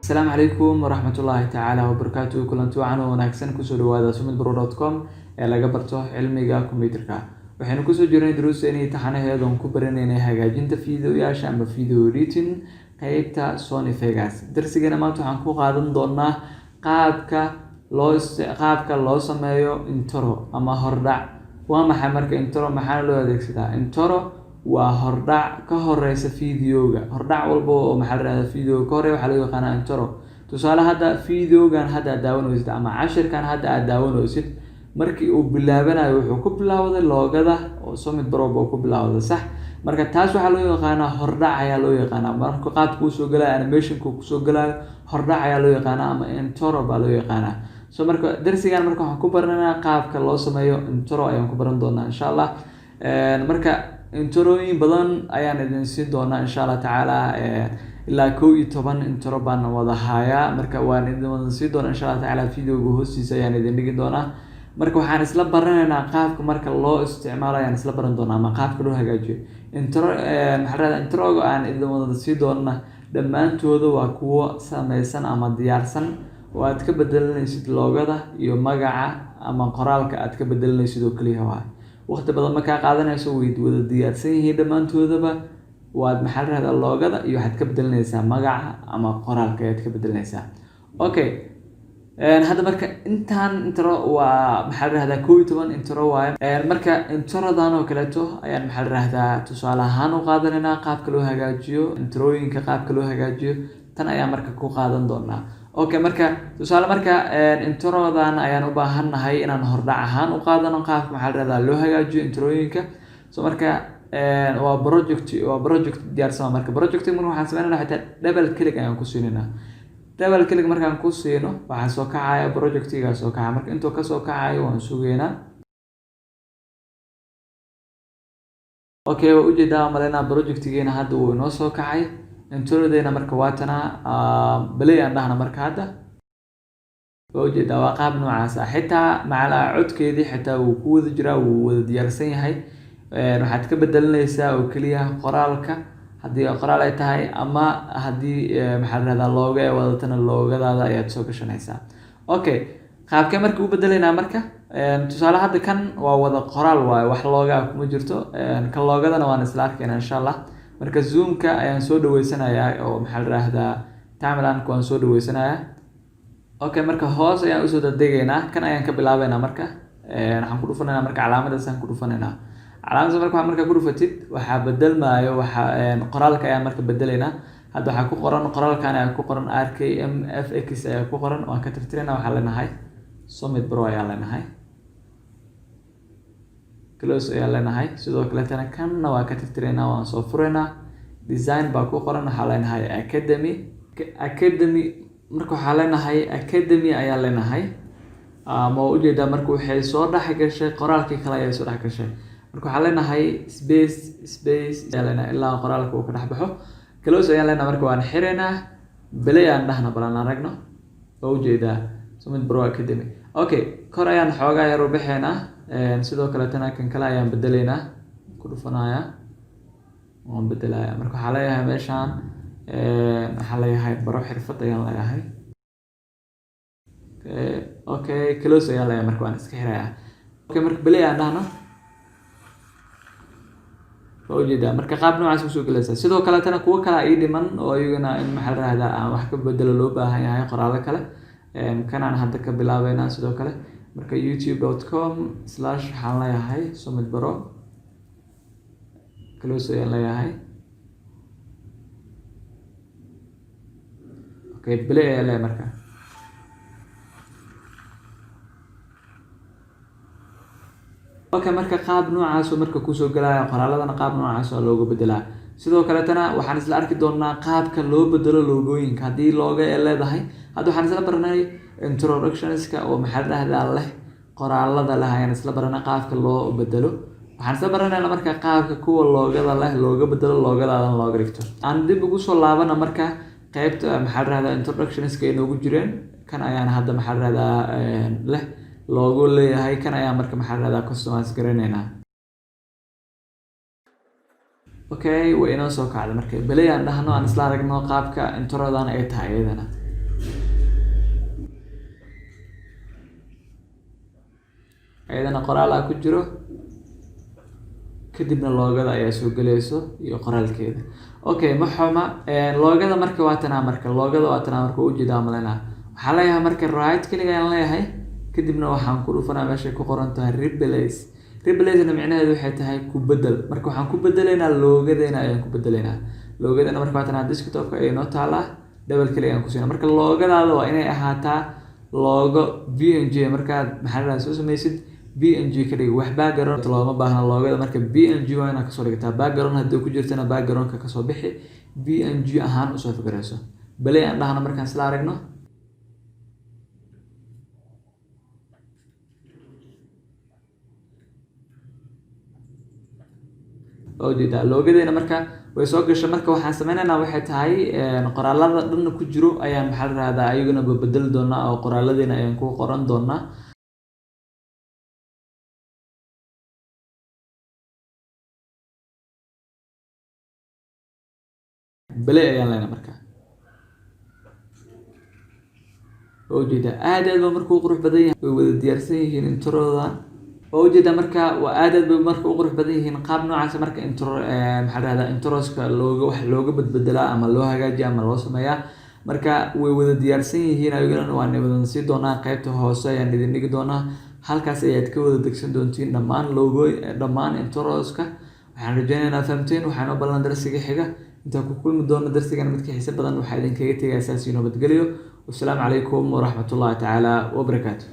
Asalaamu calaykum waraxmatullaahi tacaala wabarakaatuhu. Kulanti wacan oo wanaagsan, kusoo dhawaada sumidbro.com ee laga barto cilmiga kombiyuutarka. Waxaynu kusoo jirnay duruusteennii taxanaheeda oon ku baranaynay hagaajinta fiidiyoyaasha ama video editing qeybta Sony Vegas. Darsigana maanta waxaan ku qaadan doonaa qaabka loo sameeyo intro ama hordhac. Waa maxay marka intro? Maxaana loo adeegsadaa? Intro waa hordhac ka horeysa videoga. Hordhac walba oo, maxaa la rahdaa, video ka horeeya waxaa loo yaqaanaa intro. Tusaale, hadda videogan hadda aad daawanaysid ama cashirkan hadda aad daawanaysid, markii uu bilaabanayo wuxuu ku bilaawday logo-da oo Summit Pro buu ku bilaawday, sax? Marka taas waxaa loo yaqaanaa hordhac ayaa loo yaqaanaa. Marka qaabka uu soo galayo, animationka uu kusoo galayo, hordhac ayaa loo yaqaanaa ama intro baa loo yaqaanaa. So marka darsigan marka waxaan ku baranaynaa qaabka loo sameeyo intro ayaan ku baran doonaa, insha Allah. Marka introoyin badan ayaan idin siin doonaa, insha Allah tacaala. Ilaa 11 intro baan wada hayaa. Marka waan idin wada siin doonaa, insha Allah tacaala. Videoga hoostiisa ayaan idin dhigi doonaa. Marka waxaan isla baranaynaa qaabka marka loo isticmaalo ayaan isla baran doonaa ama qaabka loo hagaajiyo intro. Maxaa la rahdaa, introga aan idin wada siin doonana dhammaantooda waa kuwo sameysan ama diyaarsan oo aad ka bedelanaysid logo-da iyo magaca ama qoraalka aad ka bedelanaysid oo keliya. Waa waqti badan ma kaa qaadanayso, way wada diyaarsan yihiin dhammaantoodaba. Waad, maxaa la rahdaa, logo-da iyo waxaad ka bedelanaysaa magaca ama qoraalka ayaad ka bedelanaysaa. Okay, hadda marka intaan intro waa, maxaa la rahdaa, 11 intro waaye. Marka introdan oo kaleeto ayaan, maxaa la rahdaa, tusaale ahaan u qaadanaynaa qaabka loo hagaajiyo introoyinka, qaabka loo hagaajiyo tan ayaan marka ku qaadan doonaa. Okay, marka tusaale marka introdan ayaan u baahannahay inaan hordhac ahaan u qaadano qaabka, maxaa la rahdaa, loo hagaajiyo introoyinka. So marka waa project diyaarsan. Marka project marka waxaan sameynayna xitaa double click ayaan ku siinaynaa. Double click markaan ku siino, waxaa soo kacaya projectigaa soo kacaya. Marka intuu kasoo kacayo waan sugeynaa. Okay, waa ujeedaa maleynaa, projectigeena hadda wuu inoo soo kacay. Introdeena marka waatana, play aan dhahna. Marka hadda waa ujeedaa, waa qaab noocaas ah. Xitaa macalaa codkeedii xitaa wuu ku wada jiraa, wuu wada diyaarsan yahay. Waxaad ka bedelanaysaa oo keliya qoraalka haddii qoraal ay tahay, ama haddii, maxaa la rahdaa, logo ay wadatana, logo-daada ayaad soo gashanaysaa. Okay, qaabkee marka u bedelaynaa? Marka tusaale hadda kan waa wada qoraal waaye, wax logo ah kuma jirto. Kan logo-dana waan isla arkaynaa, insha Allah. Marka zoomka ayaan soo dhaweysanayaa oo, maxaa la rahdaa, timelineka waan soo dhaweysanayaa. Okay, marka hoos ayaan usoo dadegaynaa, kan ayaan ka bilaabeynaa. Marka waxaan ku dhufanaynaa, marka calaamadaas aan ku dhufanaynaa. Calaamadaas marka markaa ku dhufatid, waxaa bedelmaayo waxa qoraalka ayaan marka bedelaynaa. Hadda waxaa ku qoran qoraalkan ayaa ku qoran, RKMFX ayaa ku qoran. Waan ka tirtiraynaa, waxaa leenahay Summit Pro ayaa leenahay, close ayaa leenahay. Sidoo kaletana kanna waa ka tirtiraynaa, waan soo furaynaa. Design baa ku qoran, waxaa leenahay Academy. Academy marka waxaa leenahay Academy ayaa leenahay. Ma ujeedaa? Marka waxay soo dhex gashay qoraalkii kale ayay soo dhex gashay. Marka waxaa leenahay space, space ayaa leenahay ilaa qoraalka uu ka dhex baxo. Close ayaan leenahay. Marka waan xiraynaa, play aan dhahna, bal aan aragno. Waa ujeedaa, Summit Pro Academy. Okay, kor ayaan xoogaa yar u bixaynaa. Sidoo kaletana kan kale ayaan bedelaynaa, ku dhufanayaa, waan bedelayaa. Marka waxaa leeyahay meeshaan, waxaa leeyahay Baro Xirfad ayaan leeyahay. Okay, close ayaan leeyahay. Marka waan iska xirayaa. Okay, marka play aan dhahno. Waa ujeedaa, marka qaab noocaas usoo gelaysaa. Sidoo kaletana kuwo kale ii dhiman oo iyaguna in, maxaa la rahdaa, aan wax ka bedelo loo baahan yahay, qoraallo kale. Kanaan hadda ka bilaabeynaa. Sidoo kale marka youtube.com/ waxaan leeyahay Summit Pro, close ayaan leeyahay. Okay, play ayaan leeyahay marka. Okay, marka qaab noocaas oo marka kusoo galaya, qoraaladana qaab noocaas oo looga bedelaa. Sidoo kaletana waxaan isla arki doonaa qaabka loo bedelo logooyinka haddii logo ay leedahay. Hadda waxaan isla baranay introductionska oo, maxaa la dhahdaa, leh qoraalada leh ayaan isla baranay qaabka loo bedelo. Waxaan isla baranaynaa marka qaabka kuwa logo-da leh looga bedelo, logo-daadan looga dhigto. Aan dib ugu soo laabana marka qeybta, maxaa la rahdaa, introductionska ay noogu jireen. Kan ayaan hadda, maxaa la rahdaa, leh loogu leeyahay. Kan ayaan marka, maxaa la rahdaa, customize garanaynaa. Okay, way inoo soo kacday. Marka play aan dhahno, aan isla aragno qaabka introdan ay tahay iyadana. Ayadana qoraal aa ku jiro, kadibna logoda ayaa soo gelayso iyo qoraalkeeda. Okay, ma xuma logoda. Marka waa tanaa, marka logoda waa tanaa. Marka ujeedaa malena, waxaan leeyahay marka right click ayaan leeyahay, kadibna waxaan ku dhufanaa meeshay ku qoran tahay replace. Replacena micnaheedu waxay tahay ku bedel. Marka waxaan ku bedelaynaa logodeena ayaan ku bedelaynaa. Logodeena marka waa tanaa, desktopka ayay noo taalaa. Double click ayaan ku siinaa. Marka logodaada waa inay ahaataa logo PNG. Markaad, maxaa la soo samaysid, PNG ka dhig. Wax background looma baahna logoda. Marka PNG waa inaad kasoo dhigataa. Background haddii ku jirtana, backgroundka kasoo bixi, PNG ahaan usoo fikirayso. Play aan dhahno markaan isla aragno. Waa ujeedaa logodeena marka way soo gashay. Marka waxaan sameynaynaa waxay tahay, qoraalada dhanna ku jiro ayaan, maxaa la rahdaa, ayaguna bedeli doonaa oo qoraaladeena ayaan ku qoran doonaa. Play ayaan leenahay. Marka waa ujeedaa, aad aad ba marka u qurux badan yahay. Way wada diyaarsan yihiin introdan, waa ujeedaa. Marka waa aad aad bay marka u qurux badan yihiin. Qaab noocaas marka intro, maxaa la rahdaa, introska looga wax looga badbedelaa ama loo hagaajiya ama loo sameeyaa. Marka way wada diyaarsan yihiin ayagana, waan wada sii doonaa. Qaybta hoose ayaan idin dhigi doonaa, halkaas ayaad ka wada degsan doontiin dhammaan logo, dhammaan introska. Waxaan rajeynaynaa fahamteen. Waxaan u ballan darsiga xiga intaan ku kulmi doono darsigan midka xiise badan. Waxaa idinkaga tegaya saas iyo nabadgelyo. Wasalaamu calaykum waraxmatullahi tacaala wabarakaatu.